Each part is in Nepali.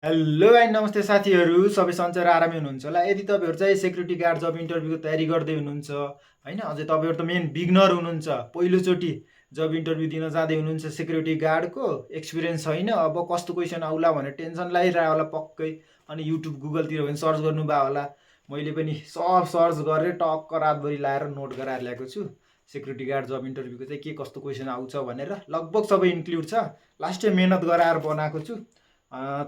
हेलो भाइ नमस्ते साथीहरू, सबै सन्चै र आरामै हुनुहुन्छ होला। यदि तपाईँहरू चाहिँ सेक्युरिटी गार्ड जब इन्टरभ्यूको तयारी गर्दै हुनुहुन्छ होइन, अझै तपाईँहरू त मेन बिगनर हुनुहुन्छ, पहिलोचोटि जब इन्टरभ्यू दिन जाँदै हुनुहुन्छ, सेक्युरिटी गार्डको एक्सपिरियन्स छैन, अब कस्तो क्वेसन आउला भनेर टेन्सन लागिरहेको होला पक्कै। अनि युट्युब गुगलतिर पनि सर्च गर्नुभयो होला। मैले पनि सब सर्च गरेर टक्क रातभरि लाएर नोट गराएर ल्याएको छु। सेक्युरिटी गार्ड जब इन्टरभ्यूको चाहिँ के कस्तो क्वेसन आउँछ भनेर लगभग सबै इन्क्लुड छ। लास्ट टाइम मेहनत गराएर बनाएको छु।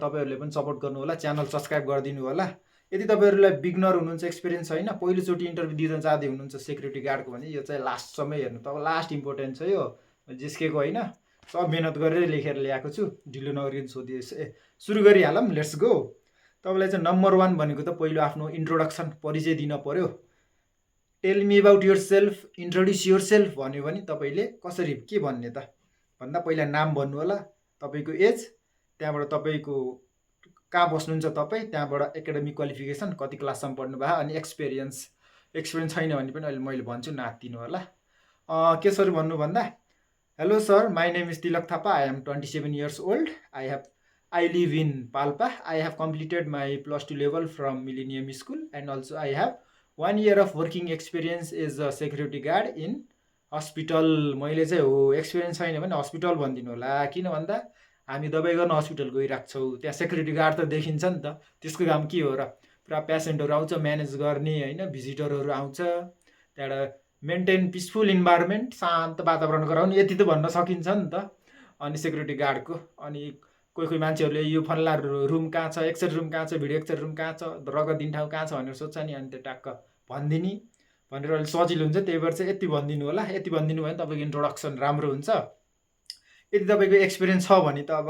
तपाईँहरूले पनि सपोर्ट गर्नु होला, च्यानल सब्सक्राइब गरिदिनु होला। यदि तपाईँहरूलाई बिगनर हुनुहुन्छ, एक्सपिरियन्स छैन, पहिलोचोटि इन्टरभ्यू दिन जाँदै हुनुहुन्छ सेक्युरिटी गार्डको भने यो चाहिँ लास्टसम्म हेर्नु। तब लास्ट इम्पोर्टेन्ट छ यो, जिस्केको होइन। सब मेहनत गरेर लेखेर ल्याएको छु, ढिलो नगरिकन सोधिएछ। सुरु गरिहालौँ, लेट्स गो। तपाईँलाई चाहिँ नम्बर 1 भनेको त पहिलो आफ्नो इन्ट्रोडक्सन, परिचय दिन पर्यो। Tell me about your self, introduce your self भन्यो भने तपाईँले कसरी के भन्ने त भन्दा पहिला नाम भन्नु होला, तपाईँको एज, त्यहाँबाट तपाईँको कहाँ बस्नुहुन्छ तपाईँ, त्यहाँबाट एकाडेमिक क्वालिफिकेसन कति क्लाससम्म पढ्नुभयो, अनि एक्सपिरियन्स छैन भने पनि अहिले मैले भन्छु नातिनु होला। कसरी भन्नु भन्दा, hello sir, my name is Tilak Thapa, I am 27 years old, I live in Palpa. I have completed my +2 level from Millennium School, and also I have 1 year of working experience as a security guard in hospital. मैले चाहिँ हो एक्सपिरियन्स छैन भने हस्पिटल भनिदिनु होला। किन भन्दा हामी दबाई गर्न हस्पिटल गइरहेको छौँ, त्यहाँ सेक्युरिटी गार्ड त देखिन्छ नि त, त्यसको काम के हो र। पुरा पेसेन्टहरू आउँछ म्यानेज गर्ने होइन, भिजिटरहरू आउँछ, त्यहाँबाट मेन्टेन पिसफुल इन्भाइरोमेन्ट, शान्त वातावरण गराउने, यति त भन्न सकिन्छ नि त। अनि सेक्युरिटी गार्डको अनि कोही कोही मान्छेहरूले यो फल्ला रुम कहाँ छ, एक्सरे रुम कहाँ छ, भिडियो एक्सरे रुम कहाँ छ, रगत दिने ठाउँ कहाँ छ भनेर सोध्छ नि, अनि त्यो टक्क भनिदिने भनेर अलिक सजिलो हुन्छ। त्यही भएर चाहिँ यति भनिदिनु होला। यति भनिदिनु भयो भने तपाईँको इन्ट्रोडक्सन राम्रो हुन्छ। यदि तपाईँको एक्सपिरियन्स छ भने त अब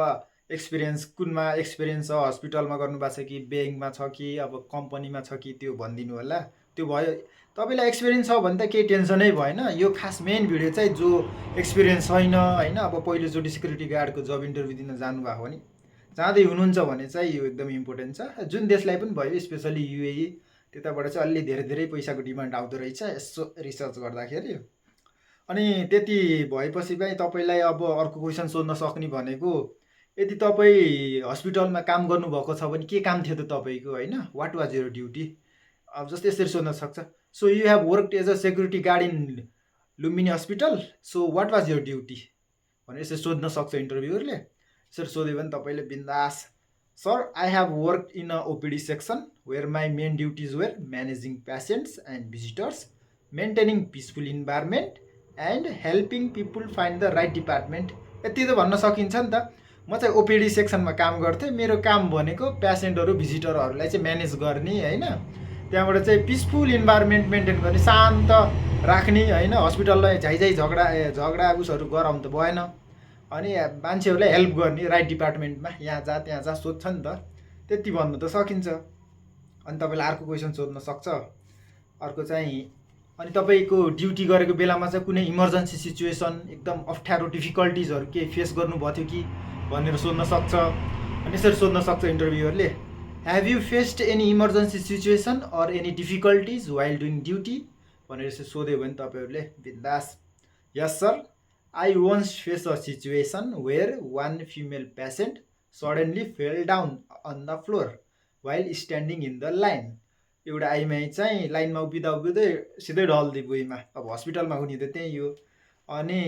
एक्सपिरियन्स कुनमा एक्सपिरियन्स छ, हस्पिटलमा गर्नुभएको छ कि ब्याङ्कमा छ कि अब कम्पनीमा छ कि त्यो भनिदिनु होला। त्यो भयो। तपाईँलाई एक्सपिरियन्स छ भने त केही टेन्सनै भएन। यो खास मेन भिडियो चाहिँ जो एक्सपिरियन्स छैन होइन, अब पहिलोचोटि सिक्युरिटी गार्डको जब इन्टरभ्यू दिन जानुभएको भने, जाँदै हुनुहुन्छ भने चाहिँ यो एकदम इम्पोर्टेन्ट छ। जुन देशलाई पनि भयो, स्पेसली युएई, त्यताबाट चाहिँ अलि धेरै धेरै पैसाको डिमान्ड आउँदो रहेछ यसो रिसर्च गर्दाखेरि। अनि त्यति भएपछि चाहिँ तपाईँलाई अब अर्को क्वेसन सोध्न सक्ने भनेको, यदि तपाईँ हस्पिटलमा काम गर्नुभएको छ भने के काम थियो त तपाईँको होइन, वाट वाज योर ड्युटी। अब जस्तै यसरी सोध्न सक्छ, so you have work as a security guard in Lumbini hospital, so what was your duty भनेर यसरी सोध्न सक्छ इन्टरभ्युअरले। यसरी सोध्यो भने तपाईँले बिन्दास, sir I have work in a OPD section where my main duties were managing patients and visitors, maintaining peaceful environment and helping people find the right department. यति त भन्न सकिन्छ नि त। म चाहिँ ओपिडी सेक्सनमा काम गर्थेँ। मेरो काम भनेको पेसेन्टहरू भिजिटरहरूलाई चाहिँ म्यानेज गर्ने होइन, त्यहाँबाट चाहिँ पिसफुल इन्भाइरोमेन्ट मेन्टेन गर्ने, शान्त राख्ने होइन, हस्पिटललाई झैझै झगडा उसहरू गराउनु त भएन। अनि मान्छेहरूलाई हेल्प गर्ने राइट डिपार्टमेन्टमा, यहाँ जा त्यहाँ जा सोध्छ नि त, त्यति भन्नु त सकिन्छ। अनि तपाईँलाई अर्को क्वेसन सोध्न सक्छ। अर्को चाहिँ, अनि तपाईँको ड्युटी गरेको बेलामा चाहिँ कुनै इमर्जेन्सी सिचुएसन, एकदम अप्ठ्यारो डिफिकल्टिजहरू केही फेस गर्नुभएको थियो कि भनेर सोध्न सक्छ। अनि यसरी सोध्न सक्छ इन्टरभ्युअरले, have you faced any emergency situation or any difficulties while doing duty भनेर यसरी सोध्यो भने तपाईँहरूले बिन्दास, yes sir, I once face a situation where one female patient suddenly fell down on the floor while standing in the line. एउटा आइमाई चाहिँ लाइनमा उभिँदा उभिँदै सिधै ढल्दी भुइँमा। अब हस्पिटलमा हुने त त्यही हो। अनि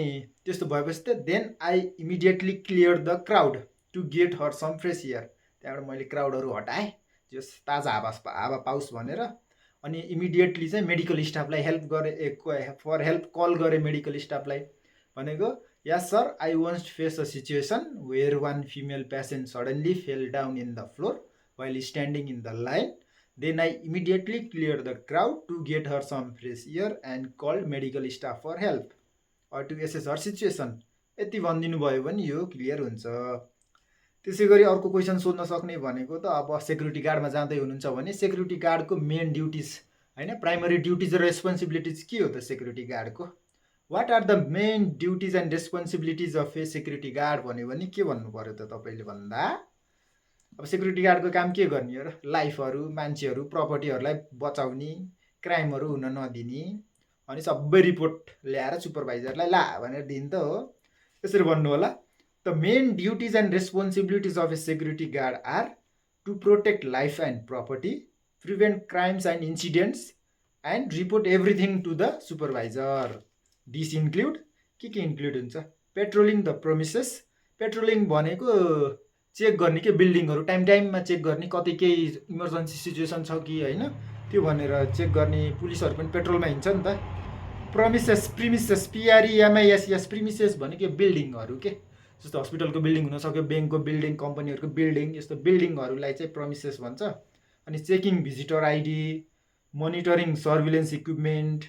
त्यस्तो भएपछि त then I immediately clear the crowd to get her some fresh air. त्यहाँबाट मैले क्राउडहरू हटाएँ, जस ताजा हावा पाओस् भनेर। अनि इमिडिएटली चाहिँ मेडिकल स्टाफलाई हेल्प गरेँ, फर हेल्प कल गरेँ मेडिकल स्टाफलाई। भनेको, yes sir, I once face a situation where one female patient suddenly fell down in the floor while standing in the line, then I immediately cleared the crowd to get her some fresh air and called medical staff for help or to assess her situation। यति भनिदिनु भयो भने यो क्लियर हुन्छ। त्यसै गरी अर्को क्वेसन सोध्न सक्ने भनेको त, अब सेक्युरिटी गार्डमा जाँदै हुनुहुन्छ भने सेक्युरिटी गार्डको मेन ड्युटिज होइन, प्राइमरी ड्युटिज र रेस्पोन्सिबिलिटिज के हो त सेक्युरिटी गार्डको, what are the main duties and responsibilities of a security guard भन्यो भने के भन्नु पर्यो त तपाईँले भन्दा, अब सेक्युरिटी गार्डको काम के गर्ने हो र, लाइफहरू, मान्छेहरू, प्रपर्टीहरूलाई बचाउने, क्राइमहरू हुन नदिने, अनि सबै रिपोर्ट ल्याएर सुपरभाइजरलाई ला भनेर दिने त हो। यसरी भन्नु होला, the main duties and responsibilities of a security guard are to protect life and property, prevent crimes and incidents and report everything to the supervisor. This include के इन्क्लुड हुन्छ? Patrolling the premises. पेट्रोलिङ भनेको चेक गर्ने के बिल्डिङहरू टाइममा चेक गर्ने, कतै केही इमर्जेन्सी सिचुएसन छ कि होइन त्यो भनेर चेक गर्ने। पुलिसहरू पनि पेट्रोलमा हिँड्छ नि त। प्रिमिसेस PREMISES प्रिमिसेस भनेको बिल्डिङहरू के, जस्तो हस्पिटलको बिल्डिङ हुनसक्यो, ब्याङ्कको बिल्डिङ, कम्पनीहरूको बिल्डिङ, यस्तो बिल्डिङहरूलाई चाहिँ प्रोमिसेस भन्छ। अनि checking visitor ID, monitoring surveillance equipment.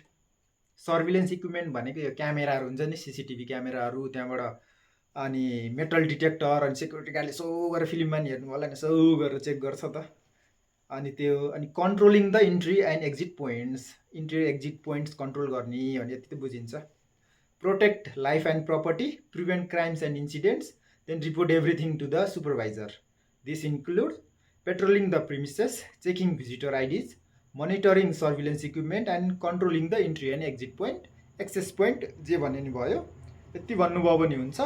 Surveillance equipment भनेको यो क्यामेराहरू हुन्छ नि, CCTV क्यामेराहरू, त्यहाँबाट अनि मेटल डिटेक्टर, अनि सेक्युरिटी गार्डले सो गरेर फिल्ममा नि हेर्नु होला नि, सो गरेर चेक गर्छ त। अनि त्यो अनि controlling the entry and exit points, entry exit points control गर्ने भने यति त बुझिन्छ। Protect life and property, prevent crimes and incidents, then report everything to the supervisor. This include patrolling the premises, checking visitor IDs, monitoring surveillance equipment and controlling the entry and exit point, access point, जे भन्ने नि भयो। यति भन्नुभयो भने हुन्छ।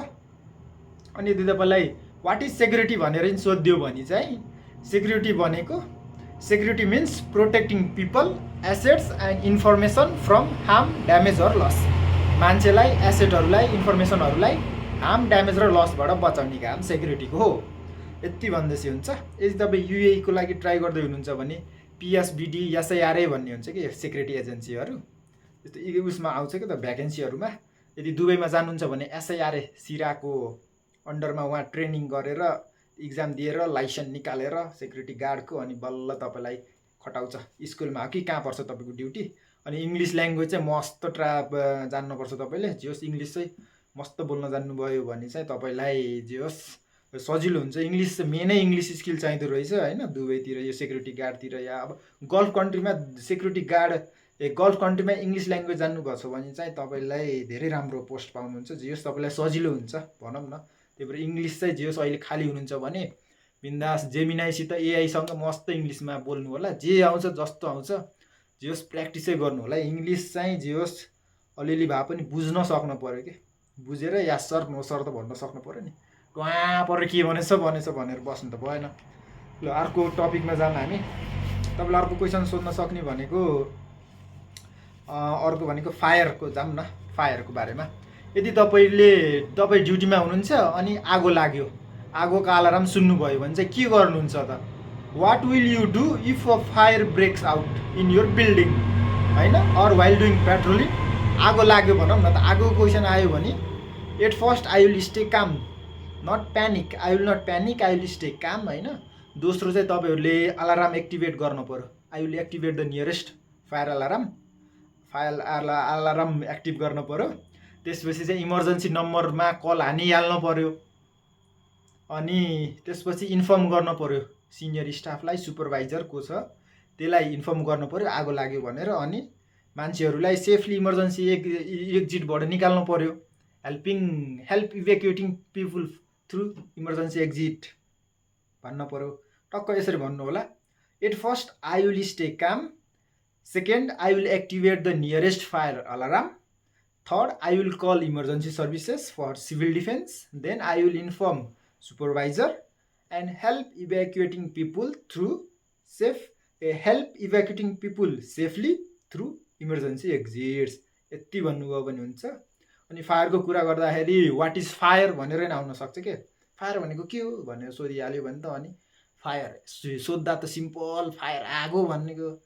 अनि यदि तपाईँलाई वाट इज सेक्युरिटी भनेर नि सोधिदियो भने चाहिँ सेक्युरिटी भनेको, security means protecting people, assets and information from harm, damage or loss. मान्छेलाई, एसेटहरूलाई, इन्फर्मेसनहरूलाई हार्म, ड्यामेज र लसबाट बचाउने काम सेक्युरिटीको हो। यति भन्दैछ हुन्छ। यदि तपाईँ UAE को लागि ट्राई गर्दै हुनुहुन्छ भने PSBD, SIRA भन्ने हुन्छ कि सेक्युरिटी एजेन्सीहरू, त्यस्तो उसमा आउँछ कि त भ्याकेन्सीहरूमा। यदि दुबईमा जानुहुन्छ भने SIRA सिराको अन्डरमा उहाँ ट्रेनिङ गरेर इक्जाम दिएर लाइसेन्स निकालेर सेक्युरिटी गार्डको, अनि बल्ल तपाईँलाई खटाउँछ। स्कुलमा हो कि कहाँ पर्छ तपाईँको ड्युटी। अनि इङ्ग्लिस ल्याङ्ग्वेज चाहिँ मस्त जान्नुपर्छ तपाईँले। जे होस् इङ्ग्लिस चाहिँ मस्त बोल्न जान्नुभयो भने चाहिँ तपाईँलाई जे होस् सजिलो हुन्छ। इङ्ग्लिस मेनै इङ्ग्लिस स्किल चाहिँदो रहेछ होइन, दुबईतिर यो सेक्युरिटी गार्डतिर, या अब गल्फ कन्ट्रीमा सेक्युरिटी गार्ड, गल्फ कन्ट्रीमा इङ्ग्लिस ल्याङ्ग्वेज जान्नुभएको छ भने चाहिँ तपाईँलाई धेरै राम्रो पोस्ट पाउनुहुन्छ। जे होस् तपाईँलाई सजिलो हुन्छ भनौँ न। त्यही भएर इङ्ग्लिस चाहिँ जे होस् अहिले खाली हुनुहुन्छ भने बिन्दास जेमिनाईसित, AI सँग मस्त इङ्ग्लिसमा बोल्नु होला। जे आउँछ जस्तो आउँछ जे होस् प्र्याक्टिसै गर्नु होला। इङ्ग्लिस चाहिँ जे होस् अलिअलि भए पनि बुझ्न सक्नु पऱ्यो कि, बुझेर यास सर नो सर त भन्न सक्नु पऱ्यो नि। कहाँ पऱ्यो के भनेछ भनेर बस्नु त भएन। ल अर्को टपिकमा जाऊँ हामी। तपाईँलाई अर्को क्वेसन सोध्न सक्ने भनेको अर्को भनेको फायरको जाऊँ न, फायरको बारेमा। यदि तपाईँ ड्युटीमा हुनुहुन्छ अनि आगो लाग्यो, आगोको अलार्म सुन्नुभयो भने चाहिँ के गर्नुहुन्छ त? What will you do if a fire breaks out in your building होइन, अर वाइल डुइङ पेट्रोलिङ। आगो लाग्यो भनौँ न त, आगोको क्वेसन आयो भने at first I will stay calm, not panic, I will not panic, I will stay calm होइन। दोस्रो चाहिँ तपाईँहरूले अलार्म एक्टिभेट गर्नु पऱ्यो। I will activate the nearest fire alarm active गर्नु पऱ्यो। त्यसपछि चाहिँ इमर्जेन्सी नम्बरमा कल हानिहाल्नु पऱ्यो। अनि त्यसपछि इन्फर्म गर्नु पऱ्यो सिनियर स्टाफलाई, सुपरभाइजर को छ त्यसलाई इन्फर्म गर्नु पऱ्यो आगो लाग्यो भनेर। अनि मान्छेहरूलाई सेफली इमर्जेन्सी एक्जिटबाट निकाल्नु पऱ्यो। Help evacuating people through emergency exit भन्नु पऱ्यो। टक्क यसरी भन्नु होला। At first I will stay calm, second I will activate the nearest fire alarm, third I will call emergency services for civil defence, then I will inform supervisor and help evacuating people safely through emergency exits. यति भन्नुभयो भने हुन्छ। अनि फायरको कुरा गर्दाखेरि वाट इज फायर भनेर नै आउन सक्छ के, फायर भनेको के हो भनेर सोधिहाल्यो भने त अनि फायर सोद्धा त सिम्पल, फायर आगो भनेको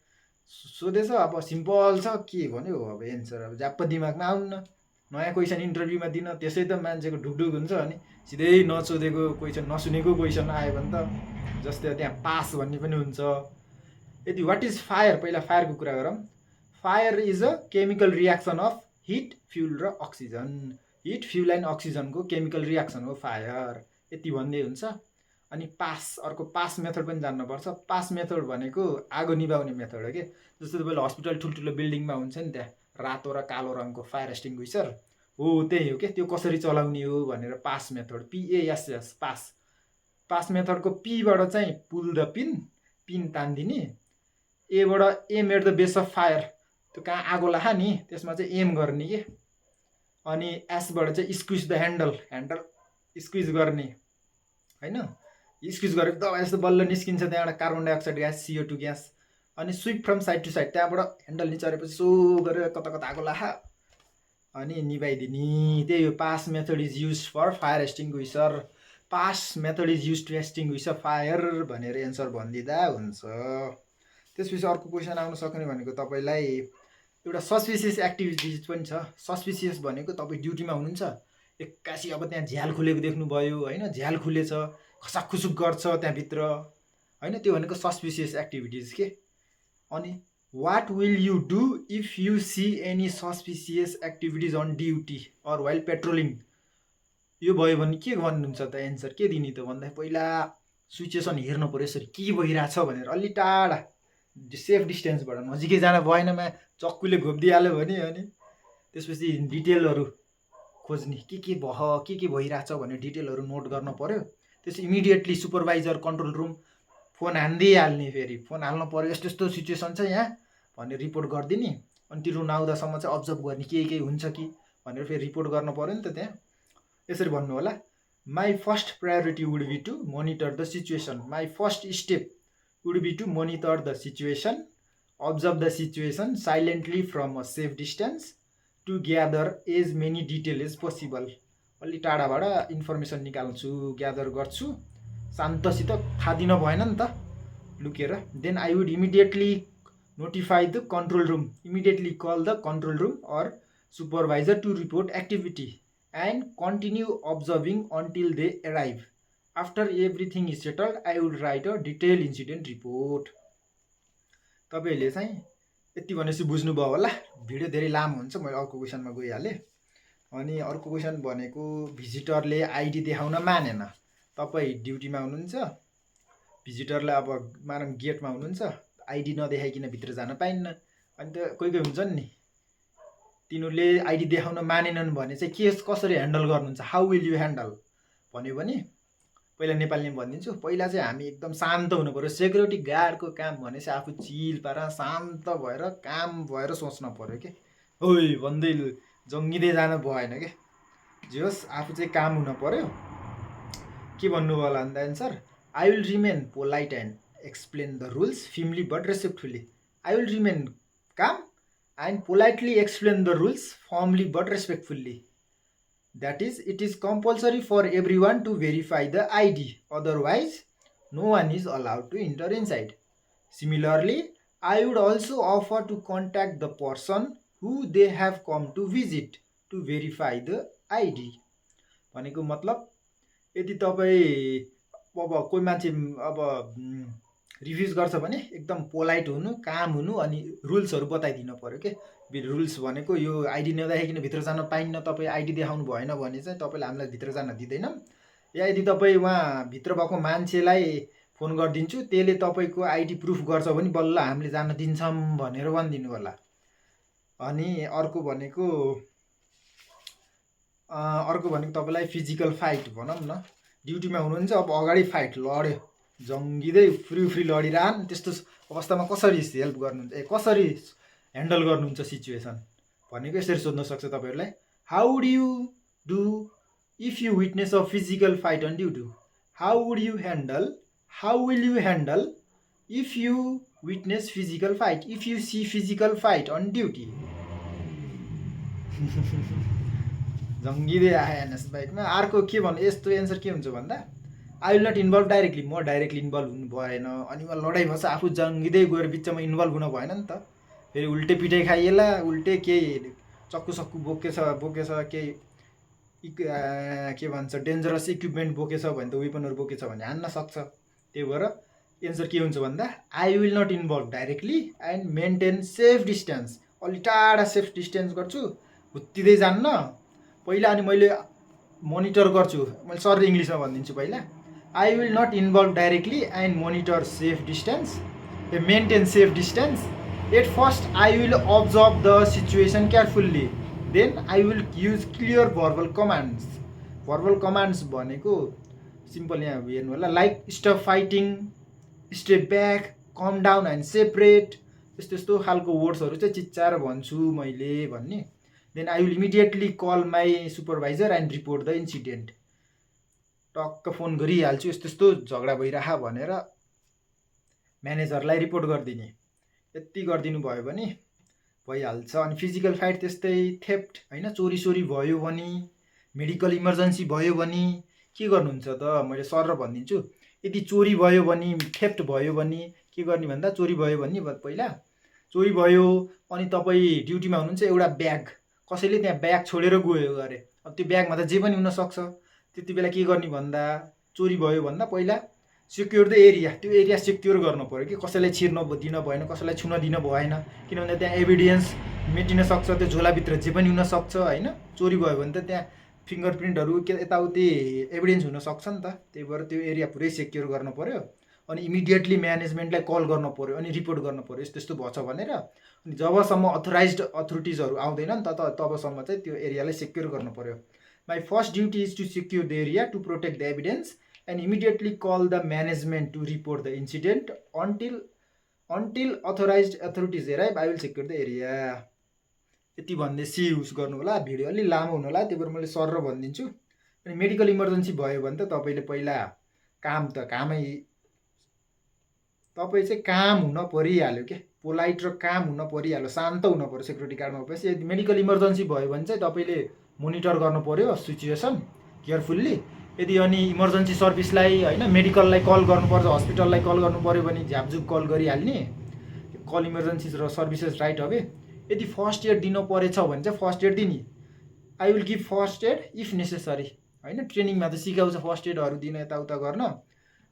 सोधेछ अब सिम्पल छ के भन्यो अब एन्सर अब ज्याप्प दिमागमा आउन्न। नयाँ क्वेसन इन्टरभ्यूमा दिन त्यसै त मान्छेको ढुकढुक हुन्छ। अनि सिधै नसोधेको क्वेसन, नसुनेको क्वेसन आयो भने त जस्तै त्यहाँ पास भन्ने पनि हुन्छ। यदि वाट इज फायर, पहिला फायरको कुरा गरौँ। Fire is a chemical reaction of heat, fuel र अक्सिजन। हिट, फ्युल एन्ड अक्सिजनको केमिकल रियाक्सन हो फायर, यति भन्दै हुन्छ। अनि अर्को पास मेथड पनि जान्नुपर्छ। पास मेथड भनेको आगो निभाउने मेथड हो कि। जस्तो तपाईँले हस्पिटल ठुल्ठुलो बिल्डिङमा हुन्छ नि, त्यहाँ रातो र कालो रङको फायर एक्सटिङ्ग्विसर हो, त्यही हो कि। त्यो कसरी चलाउने हो भनेर पास मेथड, PASS पास मेथडको पीबाट चाहिँ पुल द पिन तान्दिने, एबाट aim at the base of fire, त्यो कहाँ आगो लाहा नि त्यसमा चाहिँ एम गर्ने के। अनि एसबाट चाहिँ स्क्विज द ह्यान्डल स्क्विज गर्ने होइन। स्क्विज गरेको दबाई जस्तो बल्ल निस्किन्छ त्यहाँबाट carbon dioxide gas CO2 gas अनि sweep from side to side त्यहाँबाट ह्यान्डल निचरेपछि सो गरेर कता कता आगो लाखा अनि निभाइदिने त्यही हो pass method is use for fire extinguisher pass method is use to extinguish fire भनेर एन्सर भनिदिँदा हुन्छ त्यसपछि अर्को क्वेसन आउन सक्ने भनेको तपाईँलाई एउटा सस्पिसियस एक्टिभिटिज पनि छ सस्पिसियस भनेको तपाईँ ड्युटीमा हुनुहुन्छ एक्कासी अब त्यहाँ झ्याल खुलेको देख्नुभयो होइन झ्याल खुलेछ खसाकखुसुक गर्छ त्यहाँभित्र होइन त्यो भनेको सस्पिसियस एक्टिभिटिज के अनि what will you do if you see any suspicious activities on duty or while patrolling यो भयो भने के भन्नुहुन्छ त एन्सर के दिने त भन्दा पहिला सिचुएसन हेर्नु पऱ्यो यसरी के भइरहेछ भनेर अलि टाढा सेफ डिस्टेन्सबाट नजिकै जान भएनमा चक्कुले घोप्दिहाल्यो भने अनि त्यसपछि डिटेलहरू खोज्ने के भइरहेछ भनेर डिटेलहरू नोट गर्न पऱ्यो त्यसपछि immediately supervisor control room phone हान्दिहाल्ने फेरि फोन हाल्नु पऱ्यो यस्तो यस्तो सिचुएसन छ यहाँ भनेर रिपोर्ट गरिदिने अनि त्यो नआउँदासम्म चाहिँ अब्जर्भ गर्ने के हुन्छ कि भनेर फेरि रिपोर्ट गर्नु पऱ्यो नि त त्यहाँ यसरी भन्नु होला my first priority would be to monitor the situation my first step would be to monitor the situation observe the situation silently from a safe distance to gather as many detail as possible अलि टाढाबाट इन्फर्मेसन निकाल्छु ग्यादर गर्छु शान्तसित थाहा दिन भएन नि त लुकेर then I would immediately notify the control room immediately call the control room or supervisor to report activity and continue observing until they arrive after everything is settled I would write a detail incident report तपाईँहरूले चाहिँ यति भनेपछि बुझ्नुभयो होला भिडियो धेरै लामो हुन्छ मैले अर्को क्वेसनमा गइहालेँ अनि अर्को क्वेसन भनेको भिजिटरले आइडी देखाउन मानेन तपाईँ ड्युटीमा हुनुहुन्छ भिजिटरलाई अब मानौँ गेटमा हुनुहुन्छ आइडी नदेखाइकन भित्र जान पाइन्न अनि त कोही हुन्छन् नि तिनीहरूले आइडी देखाउन मानेनन् भने चाहिँ के कसरी ह्यान्डल गर्नुहुन्छ हाउ विल यु ह्यान्डल भन्यो भने पहिला नेपालीमा भनिदिन्छु पहिला चाहिँ हामी एकदम शान्त हुनु पऱ्यो सेक्युरिटी गार्डको काम भनेपछि आफू चिल पारा शान्त भएर काम भएर सोच्न पऱ्यो के ओइ भन्दै जङ्गिँदै जानु भएन के जे होस् आफू चाहिँ काम हुन पऱ्यो के भन्नुभयो होला भन्दा answer I will remain polite and explain the rules firmly but respectfully I will remain calm and politely explain the rules firmly but respectfully. That is, it is compulsory for everyone to verify the ID. Otherwise, no one is allowed to enter inside. Similarly, I would also offer to contact the person who they have come to visit to verify the ID. भनेको मतलब यदि तपाईँ अब कोही मान्छे अब रिभ्युज गर्छ भने एकदम पोलाइट हुनु काम हुनु अनि रुल्सहरू बताइदिनु पऱ्यो के रुल्स भनेको यो आइडी नदेखाइकन भित्र जान पाइन्न तपाईँ आइडी देखाउनु भएन भने चाहिँ तपाईँले हामीलाई भित्र जान दिँदैनौँ या यदि तपाईँ उहाँ भित्र भएको मान्छेलाई फोन गरिदिन्छु त्यसले तपाईँको आइडी प्रुफ गर्छ भने बल्ल हामीले जान दिन्छौँ भनेर भनिदिनु होला अनि अर्को भनेको तपाईँलाई फिजिकल फाइट भनौँ न ड्युटीमा हुनुहुन्छ अब अगाडि फाइट लड्यो जङ्गिँदै फ्री लडिरहन् त्यस्तो अवस्थामा कसरी हेल्प गर्नुहुन्छ कसरी ह्यान्डल गर्नुहुन्छ सिचुएसन भनेको यसरी सोध्न सक्छ तपाईँहरूलाई how would you do if you witness a physical fight on duty how would you handle how will you handle if you witness physical fight if you see physical fight on duty जङ्गिँदै आएन बाइकमा अर्को के भन्नु यस्तो एन्सर के हुन्छ भन्दा I will not involve directly म डाइरेक्टली इन्भल्भ हुनु भएन अनि उहाँ लडाइँ भएछ आफू जङ्गिँदै गएर बिचमा इन्भल्भ हुन भएन नि त फेरि उल्टे पिटाइ खाइएला उल्टे केही चक्कु बोकेछ केही के भन्छ डेन्जरस इक्विपमेन्ट बोकेछ भने त वेपनहरू बोकेछ भने हान्न सक्छ त्यही भएर एन्सर के हुन्छ भन्दा I will not involve directly and maintain safe distance अलि टाढा सेफ डिस्टेन्स गर्छु हुत्तिँदै जान्न पहिला अनि मैले मोनिटर गर्छु मैले सर इङ्ग्लिसमा भनिदिन्छु पहिला I will not involve directly and monitor safe distance, maintain safe distance. At first, I will observe the situation carefully. Then, I will use clear verbal commands. Verbal commands भनेको सिम्पल यहाँ हेर्नु होला like stop fighting step back calm down and separate यस्तो खालको वर्ड्सहरू चाहिँ चिच्चाएर भन्छु मैले भन्ने then I will immediately call my supervisor and report the incident टक्क फोन गरिहाल्छु यस्तो यस्तो झगडा भइरह भनेर म्यानेजरलाई रिपोर्ट गरिदिने। यति गरिदिनु भयो भने भइहाल्छ। अनि फिजिकल फाइट त्यस्तै, थेफ्ट होइन, चोरी भयो भने, मेडिकल इमर्जेन्सी भयो भने के गर्नुहुन्छ त? मैले सर भनिदिन्छु। यदि चोरी भयो भने, थेफ्ट भयो भने के गर्ने भन्दा, चोरी भयो भने पहिला चोरी भयो अनि तपाईँ ड्युटीमा हुनुहुन्छ, एउटा ब्याग कसैले त्यहाँ ब्याग छोडेर गयो अरे, अब त्यो ब्यागमा त जे पनि हुनसक्छ। त्यति बेला के गर्ने भन्दा, चोरी भयो भन्दा पहिला सेक्योर द एरिया, त्यो एरिया सेक्योर गर्नु पऱ्यो कि कसैलाई छिर्न दिन भएन, कसैलाई छुन दिन भएन, किनभने त्यहाँ एभिडेन्स मेटिन सक्छ, त्यो झोलाभित्र जे पनि हुनसक्छ होइन। चोरी भयो भने त त्यहाँ फिङ्गरप्रिन्टहरू के यताउति एभिडेन्स हुनसक्छ नि त। त्यही भएर त्यो एरिया पुरै सेक्योर गर्नु पऱ्यो। अनि इमिडिएटली म्यानेजमेन्टलाई कल गर्नु पऱ्यो अनि रिपोर्ट गर्नु पऱ्यो यस्तो यस्तो भएछ भनेर। अनि जबसम्म अथोराइज्ड अथोरिटिजहरू आउँदैन नि त तबसम्म चाहिँ त्यो एरियालाई सेक्योर गर्नु पऱ्यो। My first duty is to secure the area to protect the evidence and immediately call the management to report the incident until authorized authorities arrive. I will secure the area. यति भन्दै सी युज गर्नु होला। भिडियो अलि लामो हुनु होला, त्यही भएर मैले सर भनिदिन्छु। अनि मेडिकल इमर्जेन्सी भयो भने त तपाईँले पहिला कामै तपाईँ चाहिँ काम हुन परिहाल्यो के, पोलाइट र काम हुन परिहाल्यो, शान्त हुनु पऱ्यो सेक्युरिटी गार्डमा गएपछि। यदि मेडिकल इमर्जेन्सी भयो भने चाहिँ तपाईँले मोनिटर गर्नु पऱ्यो सिचुएसन केयरफुल्ली। यदि अनि इमर्जेन्सी सर्भिसलाई होइन, मेडिकललाई कल गर्नुपर्छ, हस्पिटललाई कल गर्नु पऱ्यो भने झ्यापझुप कल गरिहाल्ने। कल इमर्जेन्सी र सर्भिसेस राइट अवे। यदि फर्स्ट एड दिनु परेछ भने चाहिँ फर्स्ट एड दिने। I will give first aid if necessary होइन। ट्रेनिङमा त सिकाउँछ फर्स्ट एडहरू दिन, यताउता गर्न।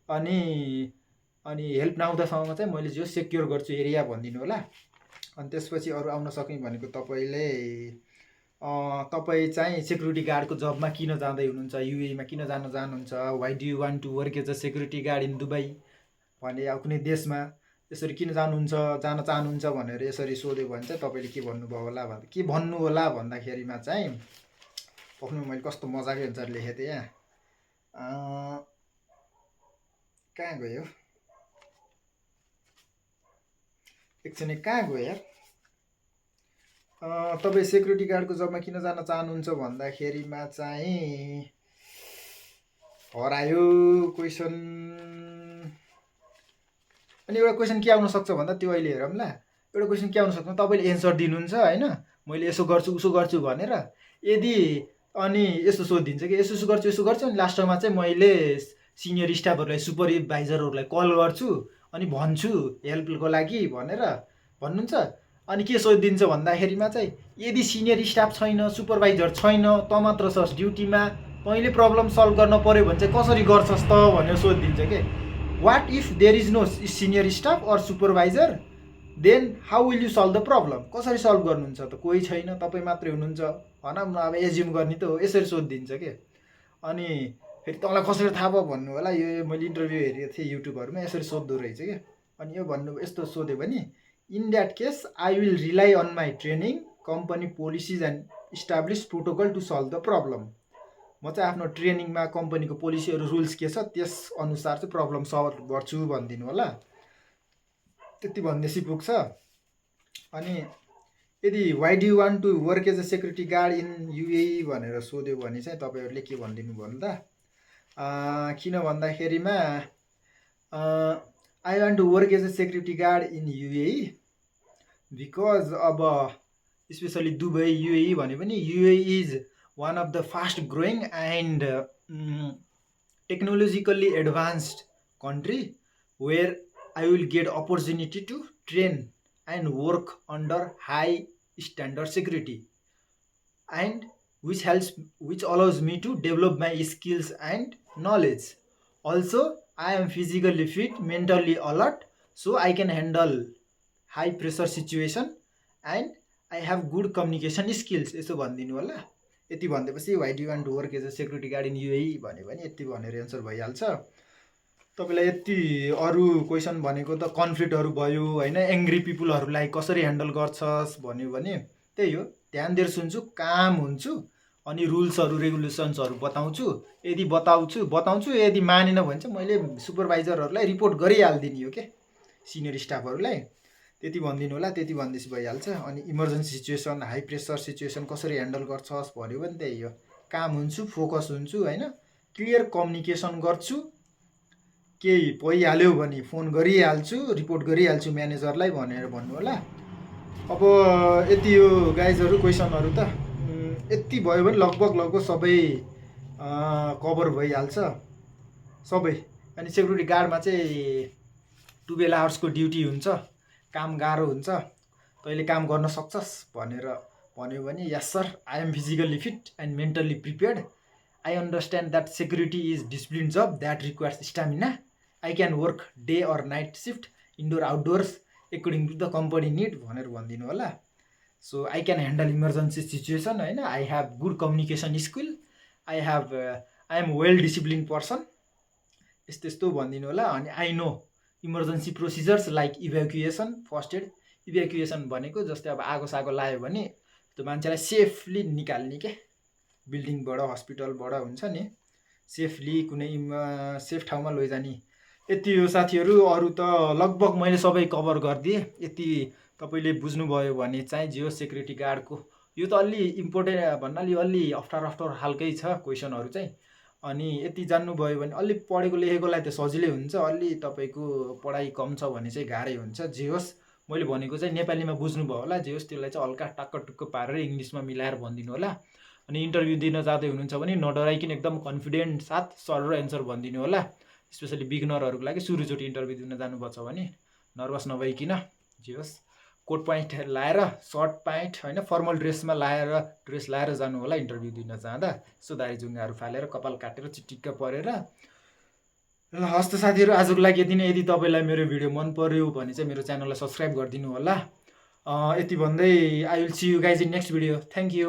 अनि हेल्प नआउँदासम्म चाहिँ मैले जो सेक्योर गर्छु एरिया भनिदिनु होला। अनि त्यसपछि अरू आउन सक्ने भनेको तपाईँ चाहिँ सेक्युरिटी गार्डको जबमा किन जाँदै हुनुहुन्छ, युएईमा किन जानुहुन्छ, why do you want to work as a security guard in Dubai भने, अब कुनै देशमा यसरी किन जान चाहनुहुन्छ भनेर यसरी सोध्यो भने चाहिँ तपाईँले के भन्नु होला भन्दाखेरिमा चाहिँ पक्नु मैले कस्तो मजाकै अनुसार लेखेको थिएँ यहाँ। कहाँ गयो एकछिन, कहाँ गयो यार? तपाईँ सेक्युरिटी गार्डको जबमा किन जान चाहनुहुन्छ भन्दाखेरिमा चाहिँ हरायो क्वेसन। अनि एउटा क्वेसन के आउन सक्छ भन्दा, त्यो अहिले हेरौँ ल। एउटा क्वेसन के आउन सक्छ, तपाईँले एन्सर दिनुहुन्छ होइन, मैले यसो गर्छु उसो गर्छु भनेर। यदि अनि यस्तो सोधिदिन्छ कि यसो गर्छु अनि लास्टमा चाहिँ मैले सिनियर स्टाफहरूलाई, सुपरभाइजरहरूलाई कल गर्छु अनि भन्छु हेल्पको लागि भनेर भन्नुहुन्छ। अनि के सोधिदिन्छ भन्दाखेरिमा चाहिँ, यदि सिनियर स्टाफ छैन, सुपरभाइजर छैन, त मात्र छस् ड्युटीमा, तैँले प्रब्लम सल्भ गर्न पऱ्यो भने चाहिँ कसरी गर्छस् त भनेर सोधिदिन्छ के। What if there is no senior staff or supervisor, then how will you solve the problem? कसरी सल्भ गर्नुहुन्छ त? कोही छैन, तपाईँ मात्रै हुनुहुन्छ भनौँ न, अब एज्युम गर्ने त हो, यसरी सोधिदिन्छ के। अनि फेरि तँलाई कसरी थाहा भयो भन्नु होला, यो मैले इन्टरभ्यू हेरेको थिएँ युट्युबहरूमा, यसरी सोध्दो रहेछ क्या। अनि यो यस्तो सोध्यो भने, in that case I will rely on my training, company policies and establish protocol to solve the problem. म चाहिँ आफ्नो ट्रेनिङमा कम्पनीको पोलिसीहरू रुल्स के छ त्यस अनुसार चाहिँ प्रब्लम सल्भ गर्छु भनिदिनु होला। त्यति भन्दैसी पुग्छ। अनि यदि why do you want to work as a security guard in UAE भनेर सोध्यो भने चाहिँ तपाईँहरूले के भनिदिनु भन्दा, किन भन्दाखेरिमा I want to work as a security guard in UAE because अब स्पेसली दुबई, युएई भने पनि UAE is one of the fast growing and technologically advanced country where I will get opportunity to train and work under high standard security and which allows me to develop my skills and knowledge. Also, I am physically fit, mentally alert, so I can handle high pressure situation and I have good communication skills. यसो भनिदिनु होला। यति भन्दैपछि why do want to work as a security guard in UAE भन्यो भने यति भनेर एन्सर भइहाल्छ तपाईँलाई। यति अरू क्वेसन भनेको त कन्फ्लिक्टहरू भयो होइन, एङ्ग्री पिपुलहरूलाई कसरी ह्यान्डल गर्छस् भन्यो भने त्यही हो, ध्यान दिएर सुन्छु, काम हुन्छु, अनि रुल्सहरू रेगुलेसन्सहरू बताउँछु। यदि बताउँछु यदि मानेन भने चाहिँ मैले सुपरभाइजरहरूलाई रिपोर्ट गरिहालिदिने हो के, सिनियर स्टाफहरूलाई। त्यति भनिदिनु होला। त्यति भन्दैछ भइहाल्छ। अनि emergency situation, high pressure situation कसरी ह्यान्डल गर्छस् भन्यो भने त्यही हो, काम हुन्छु, फोकस हुन्छु होइन, क्लियर कम्युनिकेसन गर्छु, केही भइहाल्यो भने फोन गरिहाल्छु, रिपोर्ट गरिहाल्छु म्यानेजरलाई भनेर भन्नु होला। अब यति हो गाइजहरू क्वेसनहरू त यति भयो भने लगभग सबै कभर भइहाल्छ सबै। अनि सेक्युरिटी गार्डमा चाहिँ 12 आवर्सको ड्युटी हुन्छ, काम गाह्रो हुन्छ, तैँले काम गर्न सक्छस् भनेर भन्यो भने yes sir, I am physically fit and mentally prepared, I understand that security is discipline job that requires stamina, I can work day or night shift, indoor outdoors according to the company need भनेर भनिदिनु होला। So I can handle emergency situation होइन, I have good communication skill, I am well discipline person, यस्तो यस्तो भनिदिनु होला। अनि I know emergency procedures like evacuation, first add. Evacuation भनेको जस्तै अब आगो सागो लाग्यो भने त्यो मान्छेलाई सेफली निकाल्ने के, बिल्डिङबाट हस्पिटलबाट हुन्छ नि, सेफली कुनै सेफ ठाउँमा लैजाने। यति हो साथीहरू, अरू त लगभग मैले सबै कभर गरिदिएँ। यति तपाईँले बुझ्नुभयो भने चाहिँ जियो सेक्युरिटी गार्डको यो त अलि इम्पोर्टेन्ट भन्नाले अलि अप्ठ्यारो खालकै छ क्वेसनहरू चाहिँ। अनि यति जान्नुभयो भने अलि पढेको लेखेकोलाई त सजिलै हुन्छ, अलि तपाईँको पढाइ कम छ भने चाहिँ गाह्रै हुन्छ। जे होस्, मैले भनेको चाहिँ नेपालीमा बुझ्नुभयो होला, जे होस् त्यसलाई चाहिँ हल्का टाक्क टुक्क पारेर इङ्ग्लिसमा मिलाएर भनिदिनु होला। अनि इन्टरभ्यू दिन जाँदै हुनुहुन्छ भने नडराइकन एकदम कन्फिडेन्ट साथ सर र एन्सर भनिदिनु होला। स्पेसली बिगनरहरूको लागि सुरुचोटि इन्टरभ्यू दिन जानुपर्छ भने नर्भस नभइकन, जे होस् कोट प्यान्ट लाएर, सर्ट प्यान्ट होइन फर्मल ड्रेस लाएर जानु होला इन्टरभ्यू दिन जाँदा। यसो दारी जुङ्गाहरू फालेर कपाल काटेर चिटिक्क परेर। ल हस्त साथीहरू, आजको लागि यति नै। यदि तपाईँलाई मेरो भिडियो मन पर्यो भने चाहिँ मेरो च्यानललाई सब्सक्राइब गरिदिनु होला। यति भन्दै I will see you guys in next video. Thank you.